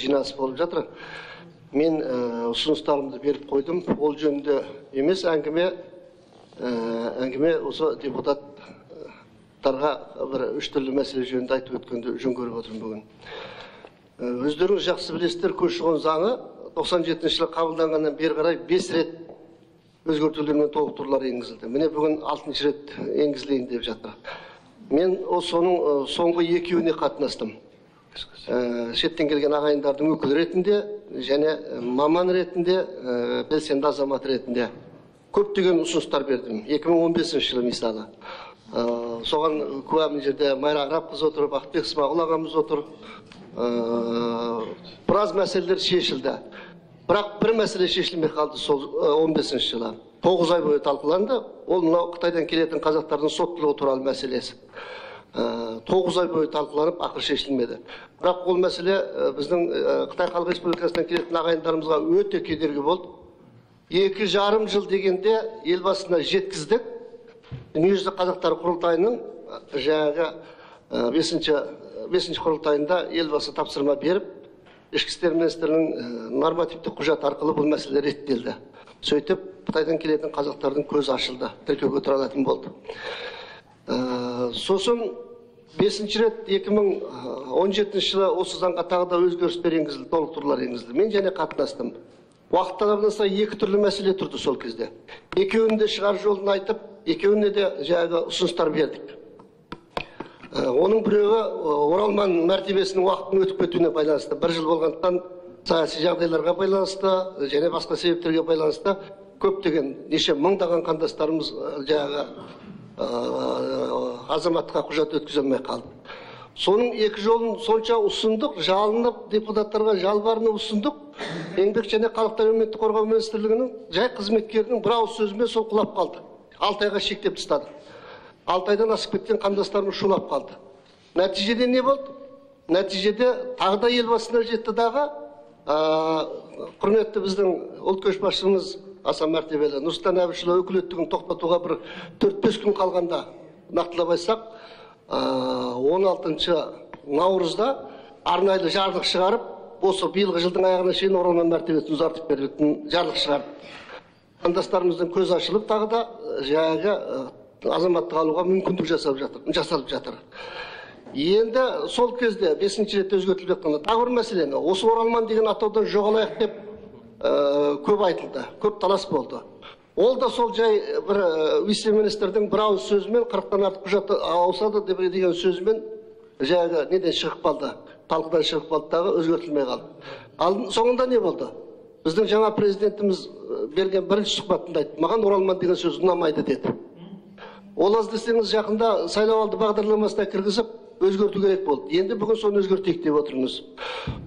Жиналыс болып жатыр. Мен ұсыныстарымды беріп қойдым. Ол жөнінде емес әңгіме, әңгіме осы депутаттарға бір үш түрлі мәселе жөнінде айтып өткенді жөн көріп отырмын бүгін. Өздеріңіз жақсы білесіздер, көші-қон заңы 97 жылы қабылданғаннан бері қарай 5 рет өзгертулер мен толықтырулар енгізілді. Міне бүгін 6 рет енгізілейін деп жатыр. Мен соның соңғы екеуіне қатынастым. Шеттен келген ағайындардың өкілі ретінде және маман ретінде, белсенді азамат ретінде көптеген ұсыныстар бердім. 2015 жылы мысалы. Соған куә мына жерде Майра Арапқызы отыр, Бақытбек Смағұл ағамыз отыр. Біраз мәселелер шешілді. Бірақ бір мәселе шешілмей қалды сол 15 жылы. 9 ай бойы талқыланды. Ол мынау Қытайдан келетін қазақтардың соттылығы туралы мәселесі. 9 ай бойы талқыланып, ақыры шешілмеді. Бірақ ол мәселе біздің Қытай Халық Республикасынан келетін ағайындарымызға өте кедергі болды. 2,5 жыл дегенде елбасына жеткіздік. Дүниежүзілік қазақтар құрылтайының жаңағы бесінші құрылтайында елбасы тапсырма беріп, Ішкі істер министрінің нормативтік құжат арқылы бұл мәселе реттелді. Сөйтіп, Қытайдан келетін қазақтардың көзі ашылды, тіркеуге тұра алатын болды. Сосын 5 рет 2017 жылы осы заңға тағы да өзгерістер енгізілді, толықтырулар енгізілді. Мен және қатынастым. Уақыт талабына сай екі түрлі мәселе тұрды сол кезде. Екеуін де шығар жолын айтып, екеуіне де жаңағы ұсыныстар бердік. Оның біреуі оралман мәртебесінің уақытының өтіп кетуіне байланысты. Бір жыл болғандықтан саяси жағдайларға байланысты және басқа себептерге байланысты көптеген неше мыңдаған қандастарымыз жаңағы азаматтыққа құжат өткізе алмай қалды. Соның екі жолын сонша ұсындық, жалынып депутаттарға жалбарынып ұсындық. Еңбек және халықты әлеуметтік қорғау министрлігінің жай қызметкерінің бір ауыз сөзімен сол құлап қалды. 6 айға шектеп тастады. 6 айдан асып кеткен қандастарымыз шулап қалды. Нәтижеде не болды? Нәтижеде тағы да елбасына жетті дағы, құрметті біздің ұлт көшбасшымыз аса мәртебелі Нұрсұлтан Әбішұлы өкілеттігін тоқтатуға бір 4-5 күн қалғанда, нақтылап айтсақ, 16 наурызда арнайы жарлық шығарып, осы биылғы жылдың аяғына шейін оралман мәртебесін ұзартып беретін жарлық шығарып, қандастарымыздың көзі ашылып, тағы да жаңағы азаматтық алуға мүмкіндік жасалып жатыр. Енді сол кезде 5 рет өзгертіліп жатқанда тағы бір мәселені, осы оралман деген атаудан жоғалайық деп көп айтылды, көп талас болды. Ол да сол жай бір вице-министрдің бір ауыз сөзімен 40-тан артық құжат ауысады деп деген сөзімен жаңағы неден шығып қалды, талқыдан шығып қалды дағы өзгертілмей қалды. Ал соңында не болды? Біздің жаңа президентіміз берген бірінші сұхбатында айтты, маған оралман деген сөз ұнамайды деді. Ол аз десеңіз жақында сайлауалды бағдарламасына кіргізіп өзгерту керек болды. Енді бүгін соны өзгертейік деп отырмыз.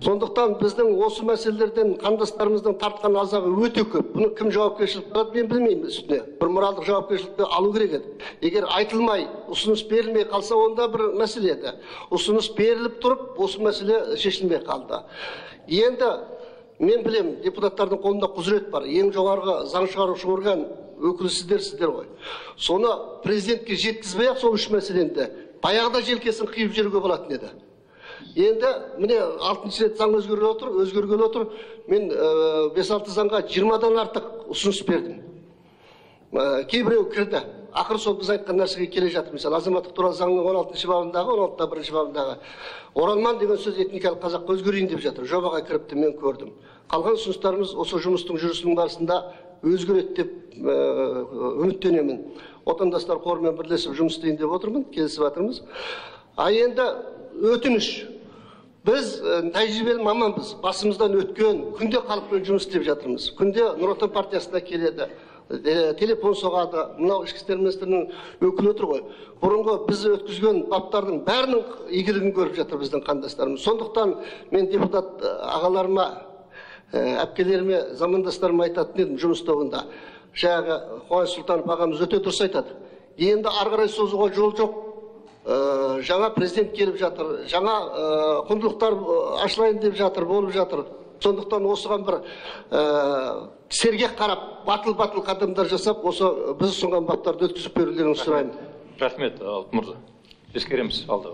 Сондықтан біздің осы мәселелерден қандастарымыздың тартқан азабы өте көп. Бұны кім жауапкершілік алады мен білмеймін үстіне. Бір моральдық жауапкершілікті алу керек еді. Егер айтылмай, ұсыныс берілмей қалса, онда бір мәселе еді. Ұсыныс беріліп тұрып, осы мәселе шешілмей қалды. Енді мен білемін, депутаттардың қолында құзырет бар. Ең жоғарғы заң шығарушы орган өкілі сіздер ғой. Соны президентке жеткізбей-ақ сол үш мәселені баяғыда желкесін қиып жіберуге болатын еді. Енді міне 6 рет заң өзгергелі отыр, өзгергелі отыр. Мен 5-6 заңға 20-дан артық ұсыныс бердім. Кейбіреу кірді. Ақыры сол біз айтқан нәрсеге келе жатыр. Мысалы, азаматтық туралы заңның 16 бабындағы, 16-1 бабындағы оралман деген сөз этникалық қазаққа өзгерейін деп жатыр. Жобаға кіріпті, мен көрдім. Қалған ұсыныстарымыз осы жұмыстың жүрісінің барысында өзгереді деп үміттенемін. Отандастар қорымен бірлесіп жұмыс істейін деп отырмын, келісіп жатырмыз. А енді өтініш. Біз тәжірибелі маманбыз, басымыздан өткен, күнде халықпен жұмыс істеп жатырмыз. Күнде Нұр Отан партиясына келеді, телефон соғады, мынау ішкі істер министрінің өкілі отыр ғой. Бұрынғы біз өткізген баптардың бәрінің игілігін көріп жатыр біздің қандастарымыз. Сондықтан мен депутат ағаларыма, әпкелеріме, замандастарыма айтатын едім жұмыс тобында. Жаңағы Қуаныш Сұлтанов ағамыз өте дұрыс айтады. Енді ары қарай созуға жол жоқ. Жаңа президент келіп жатыр, жаңа құндылықтар ашылайын деп жатыр, болып жатыр. Сондықтан осыған бір сергек қарап, батыл-батыл қадамдар жасап, осы біз ұсынған баптарды өткізіп берулерін сұраймын. Рахмет, Алтын мырза. Ескереміз алда.